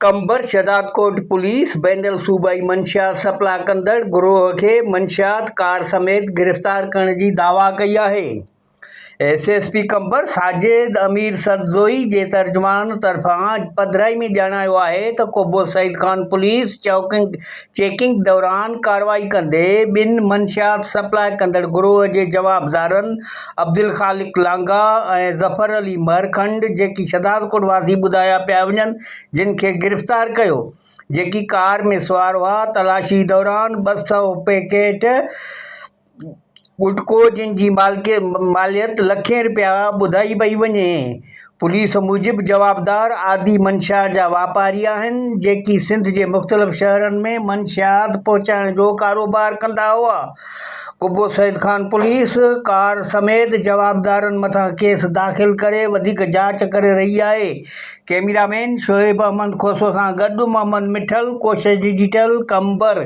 Qambar Shahdadkot police بين الصوبائي منشيات supply ڪندڙ گروهه کي منشيات ڪار سميت گرفتار ڪرڻ جي دعويٰ ڪئي آهي. S S P Qambar Sajid Amir Sadozai جي ترجمان طرفان پڌرائي ۾ ڄاڻايو آهي ته قبو سعيد خان پوليس چيڪنگ دوران ڪارروائي ڪندي ٻن منشيات سپلاء ڪندڙ گروهه جي جوابدارن عبدالخالق لانگاهه ۽ ظفر علي مهرکنڊ جيڪي شهدادڪوٽ واسي ٻڌايا پيا وڃن جن کي گرفتار ڪيو جيڪي ڪار ۾ سوار هئا تلاشي دوران 200 پيڪيٽ گٽڪو جن جي ماليت لکين رپيا ٻڌائي پئي وڃي. پوليس موجب جوابدار عادي منشيات جا واپاري آهن، جيڪي سنڌ جي مختلف شهرن ۾ منشيات پهچائڻ جو ڪاروبار ڪندا هئا. قبو سيد خان پوليس ڪار سميت جوابدارن مٿان ڪيس داخل ڪري وڌيڪ جاچ ڪري رهي آهي. ڪئميرا مين شعيب احمد کوسو سان گڏ محمد مٺل، ڪوشش ڊجيٽل، قمبر.